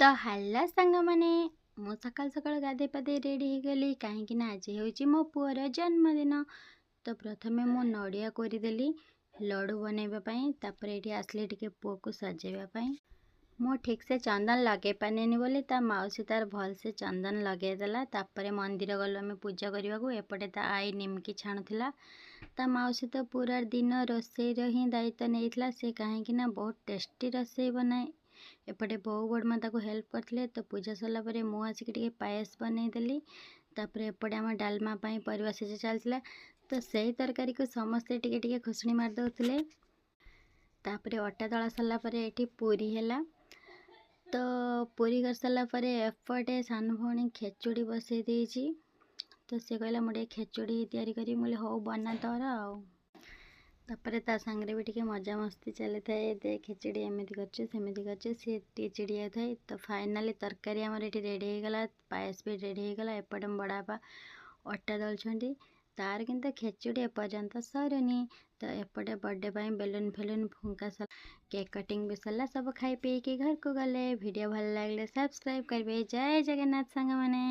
ତ ହାଲୋ ସାଙ୍ଗମାନେ, ମୁଁ ସକାଳୁ ସକାଳୁ ଗାଧେଇ ପାଧେଇ ରେଡ଼ି ହେଇଗଲି, କାହିଁକି ନା ଆଜି ହେଉଛି ମୋ ପୁଅର ଜନ୍ମଦିନ। ତ ପ୍ରଥମେ ମୁଁ ନଡ଼ିଆ କୋରିଦେଲି ଲଡ଼ୁ ବନେଇବା ପାଇଁ। ତାପରେ ଏଇଠି ଆସିଲି ଟିକେ ପୁଅକୁ ସଜେଇବା ପାଇଁ। ମୁଁ ଠିକ୍ସେ ଚନ୍ଦନ ଲଗେଇ ପାରିଲିନି ବୋଲି ତା ମାଉସୀ ତାର ଭଲସେ ଚନ୍ଦନ ଲଗେଇଦେଲା। ତାପରେ ମନ୍ଦିର ଗଲୁ ଆମେ ପୂଜା କରିବାକୁ। ଏପଟେ ତା ଆଈ ନିମକି ଛାଣୁଥିଲା। ତା ମାଉସୀ ତ ପୁରା ଦିନ ରୋଷେଇର ହିଁ ଦାୟିତ୍ୱ ନେଇଥିଲା ସେ, କାହିଁକି ନା ବହୁତ ଟେଷ୍ଟି ରୋଷେଇ ବନାଏ। ଏପଟେ ବୋଉ ବଡ଼ମା ତାକୁ ହେଲ୍ପ କରିଥିଲେ। ତ ପୂଜା ସରିଲା ପରେ ମୁଁ ଆସିକି ଟିକେ ପାଏସ ବନେଇଦେଲି। ତାପରେ ଏପଟେ ଆମ ଡାଲମା ପାଇଁ ପରିବା ସିଝା ଚାଲିଥିଲା। ତ ସେଇ ତରକାରୀକୁ ସମସ୍ତେ ଟିକେ ଟିକେ ଖୁସୁଣି ମାରି ଦେଉଥିଲେ। ତାପରେ ଅଟା ଦଳା ସରିଲା ପରେ ଏଠି ପୁରୀ ହେଲା। ତ ପୁରୀ କରିସାରିଲା ପରେ ଏପଟେ ସାନ ଭଉଣୀ ଖେଚୁଡ଼ି ବସେଇ ଦେଇଛି। ତ ସେ କହିଲା, ମୁଁ ଟିକେ ଖେଚୁଡ଼ି ତିଆରି କରିବି। ମୁଁ କହିଲି, ହଉ ବନା ତୋର ଆଉ। ତାପରେ ତା ସାଙ୍ଗରେ ବି ଟିକେ ମଜାମସ୍ତି ଚାଲିଥାଏ, ଦେ ଖେଚୁଡ଼ି ଏମିତି କରିଛୁ, ସେମିତି କରିଛୁ, ସିଏ ଟିକେ ଚିଡ଼ି ଯାଉଥାଏ। ତ ଫାଇନାଲି ତରକାରୀ ଆମର ଏଠି ରେଡ଼ି ହେଇଗଲା, ପାଏସ ବି ରେଡ଼ି ହେଇଗଲା। ଏପଟେ ମୋ ବଡ଼ବାପା ଅଟା ଦଳୁଛନ୍ତି, ତାର କିନ୍ତୁ ଖେଚୁଡ଼ି ଏପର୍ଯ୍ୟନ୍ତ ସରୁନି। ତ ଏପଟେ ବର୍ଥଡ଼େ ପାଇଁ ବେଲୁନ୍ ଫେଲୁନ୍ ଫୁଙ୍କା ସରିଲା, କେକ୍ କଟିଂ ବି ସରିଲା, ସବୁ ଖାଇ ପିଇକି ଘରକୁ ଗଲେ। ଭିଡ଼ିଓ ଭଲ ଲାଗିଲେ ସବସ୍କ୍ରାଇବ୍ କରିବେ। ଜୟ ଜଗନ୍ନାଥ ସାଙ୍ଗମାନେ।